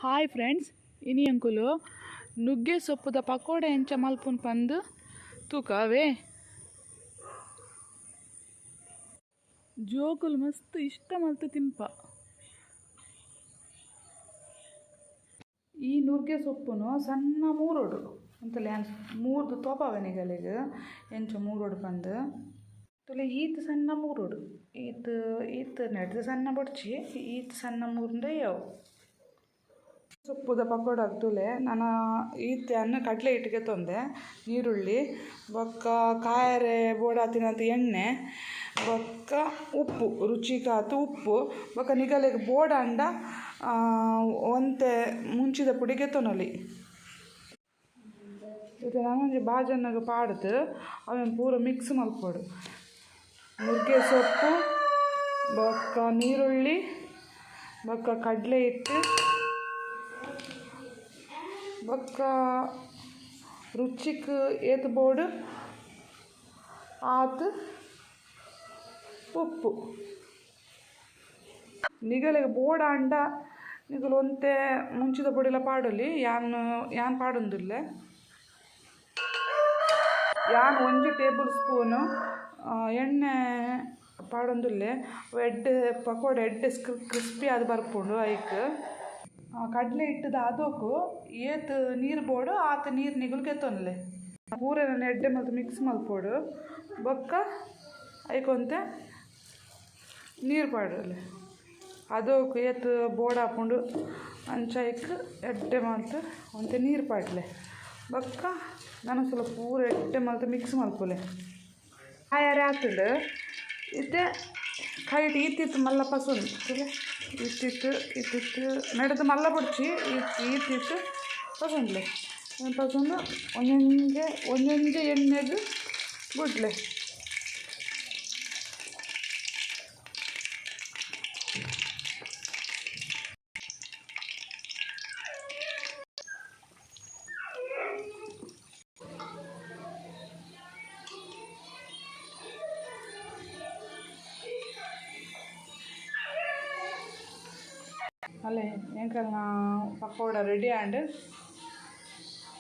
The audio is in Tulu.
ಹಾಯ್ ಫ್ರೆಂಡ್ಸ್, ಇನಿ ಎಂಕುಲು ನುಗ್ಗೆ ಸೊಪ್ಪುದ ಪಕೋಡ ಎಂಚ ಮಲ್ಪುನ್ ಪಂದ್ ತೂಕವೇ. ಜೋಕುಲು ಮಸ್ತ್ ಇಷ್ಟ ಮಲ್ತ್ ತಿನ್ಪ. ಈ ನುಗ್ಗೆ ಸೊಪ್ಪುನು ಸಣ್ಣ ಮೂರೊಡು ಉಂತಲೆ ಮೂರ್ದು ತೋಪಾವೆ ನಿಗಲೆಗ್ ಎಂಚ ಮೂರೊಡು ಪಂದ್. ತುಲೆ ಈತ್ ಸಣ್ಣ ಮೂರೊಡು ಈತ್ ಈತ್ ನೆಡ್ದ್ ಸಣ್ಣ ಬೊಡ್ಚಿ ಈತ್ ಸಣ್ಣ ಮೂರ್ಂಡ ಯಾವು. ಸೊಪ್ಪುದ ಪಕೋಡ ತೂಲೆ ನನ ಈತ್ ಯಾನ್ ಕಡಲೆ ಹಿಟ್ಟಿಗೆ ತೊಂದೆ ನೀರುಳ್ಳಿ ಬೊಕ್ಕ ಕಾಯರೆ ಬೋಡಾತಿನಂತ ಎಣ್ಣೆ ಬೊಕ್ಕ ಉಪ್ಪು ರುಚಿಗಾತ್ ಉಪ್ಪು ಬೊಕ್ಕ ನಿಗಲೆಗ್ ಬೋಡಾಂಡ ಒಂತೆ ಮುಂಚಿದ ಪುಡಿ ಗೆತೊನೊಲಿ. ಇತ್ತೆ ನನೊಂಜಿ ಬಾಜನಗ್ ಪಾಡ್ದ್ ಅವೆನ್ ಪೂರ ಮಿಕ್ಸ್ ಮಲ್ಪೊಡು. ನುಗ್ಗೆ ಸೊಪ್ಪು ಬೊಕ್ಕ ನೀರುಳ್ಳಿ ಬೊಕ್ಕ ಕಡಲೆ ಹಿಟ್ಟು ಬೊಕ್ಕ ರುಚಿಕ್ ಏತ್ ಬೋಡು ಆತ್ ಉಪ್ಪು. ನಿಗಲೆಗ್ ಬೋಡಾಂಡ ನಿಕುಲು ಒಂತೆ ಮುಂಚಿದ ಪೊಡಿಲ ಪಾಡೊಲಿ ಯಾನ್ ಯಾನ್ ಪಾಡೊಂದುಲ್ಲೆ. ಯಾನ್ ಒಂಜಿ ಟೇಬಲ್ ಸ್ಪೂನ್ ಎಣ್ಣೆ ಪಾಡೊಂದುಲ್ಲೆ ಎಡ್ಡೆ ಪಕೋಡ ಎಡ್ಡೆ ಕ್ರಿಸ್ಪಿ ಆದ್ ಬರ್ಪುಂಡು ಐಕ್. ಕಡಲೆ ಹಿಟ್ಟುದ ಅದೋಕು ಏತ್ ನೀರು ಬೋಡು ಆತ್ ನೀರು ನಿಗುಲು ಗೆತೊನ್ಲೆ. ಪೂರೆನ್ ಎಡ್ಡೆ ಮಲ್ತ್ ಮಿಕ್ಸ್ ಮಲ್ಪೊಡು ಬೊಕ್ಕ ಐಕ್ ಒಂತೆ ನೀರು ಪಾಡೊಲಿ. ಅದೋಕು ಏತ್ ಬೋಡಾಪುಂಡು ಅಂಚ ಐಕ್ ಎಡ್ಡೆ ಮಲ್ತ್ ಒಂತೆ ನೀರು ಪಾಡ್ಲೆ. ಬೊಕ್ಕ ನನಸಲ ಪೂರ ಎಡ್ಡೆ ಮಲ್ತ್ ಮಿಕ್ಸ್ ಮಲ್ಪುಲೆ. ಆಯೆರೆ ಆತುಂಡು ಇತ್ತೆ ಕೈಟ್ ಈತ್ ಮಲ್ಲ ಪಸೊಂದು ತೂಲೆ ಈತ್ ಈತ್ ನೆಡ್ದ್ ಮಲ್ಲ ಬೊಡ್ಚಿ ಈತ್ ಈತ್ ಪಸೊಂಡ್ಲೆ ಪಸೊಂದು ಒಂಜೊಂಜೆ ಒಂಜೊಂಜೆ ಎಣ್ಣೆಗ್ ಬುಡ್ಲೆ. ಅಲೆ ಎಂಕಲ್ನ ಪಕೋಡ ರೆಡಿ ಆಂಡ್.